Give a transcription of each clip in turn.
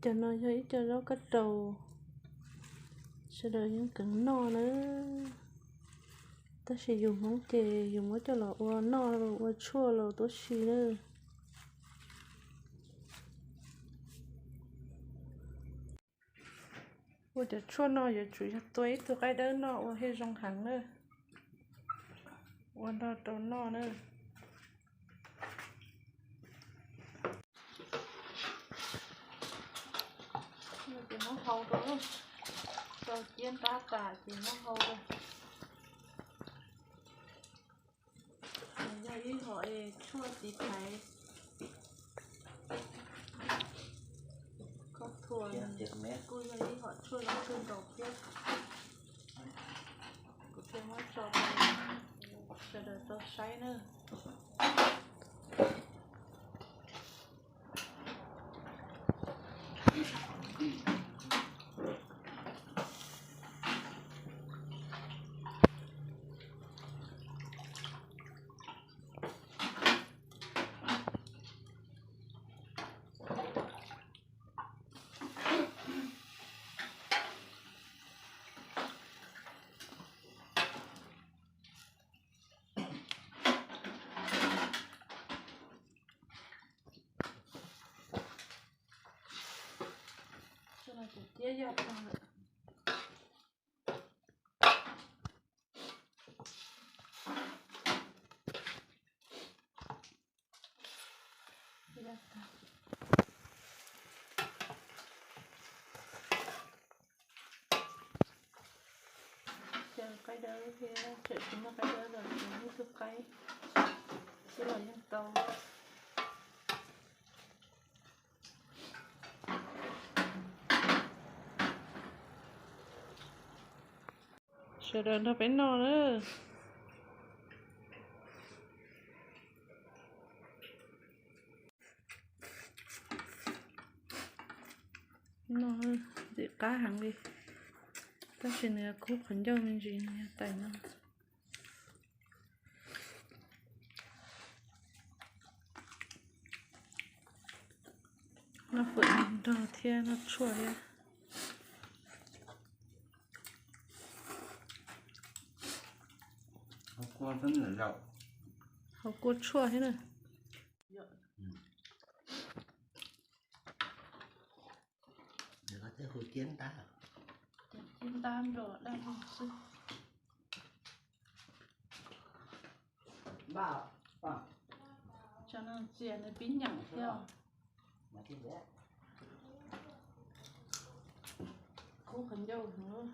Cov no yog ib co zaub kab raus, sawv daws yeej kheev noj na. Tab sis yus Hmoob ces yus muab coj los ua noj los ua tshuaj los tuab si na. Ua cov tshuaj no yuav tsum yog tua ib tug qaib dawb noj ua thiaj zoo heev na. Ua nrog rau noj na. Ces muab hau rau, rau ciab nrab tas ces muab hau rau. Nws yog ib hom tshuaj tiv thaiv, koj thuam kuj yog ib hom tshuaj zoo kawg nkaus thiab. Kuv thiaj muab tso rau sawv daws tau saib na. Cov no ces ciab yaj tag lawm. Cov qaib dawb thiab, tseem tsis muaj qaib dawb los ces muab tus qaib xwb los yeej tau. Sawv daws nrog peb noj na. Noj ntxim qab heev li, tab sis nws khub qhov ncauj me ntsis, nws yog tais no. Noj fawm nrog thiab noj tshuaj thiab. Hau kuaj tshuaj thiab na. Ciab ntab nrog daj xwb. Cov no txias nws pib nyeem thiab. Khub qhov ncauj heev.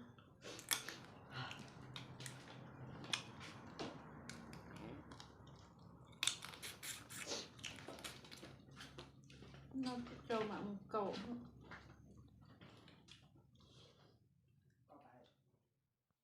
Noj tsau mam mus kaum.